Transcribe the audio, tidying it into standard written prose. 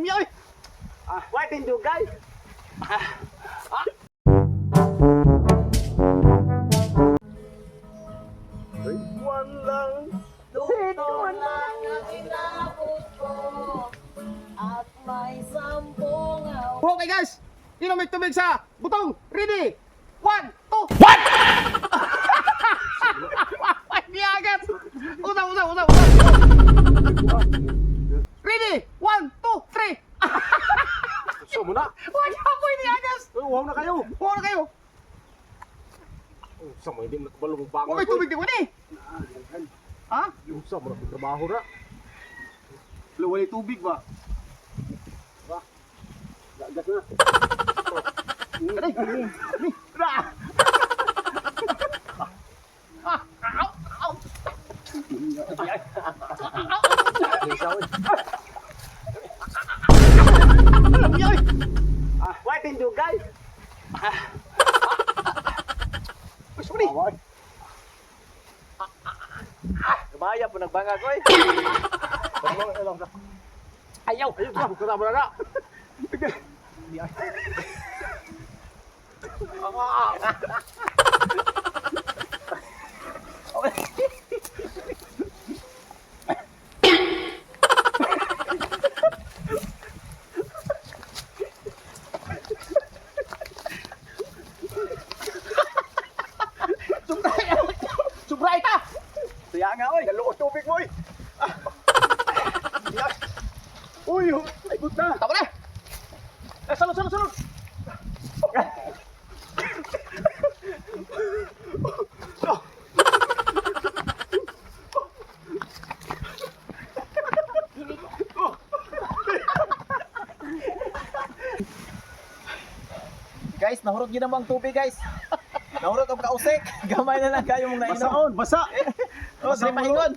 Yoy! Ah, why tindugay? One lang. Dito lang ang inabot ko at may sampung Okay guys, inom may tubig sa butong. Ready? One, two. What? Niagat. Usap, usap, usap, usap. Ready? One, two, three. So mo na. Wala po niagas. Uy, uhaw na kayo. Wala na kayo. Sa mo hindi mo nakabalo mo bangon. Wala may tubig di ko ni. Ha? Yung sa mo na trabaho na. Wala, wala tubig ba? Gagas na. Aray. Ra. Ah, ow, ow. Yoy! Ah, why tindugay? Uy, sorry. Away. Gumaya po nagbanga ko eh. Ayaw. Ayun, buka mo na na. Sobra. Sobra ita. Tuya nga oy. Galuot tubig mo oy. Uy, ay buta. Tama na. Eh, salud, salud, salud. Guys, nahurot yun ang tubig, guys. Nahurot ang kausik. Gamay na lang kayo mong nainom. Basaon, basa. Oh, Basa dili pahingon.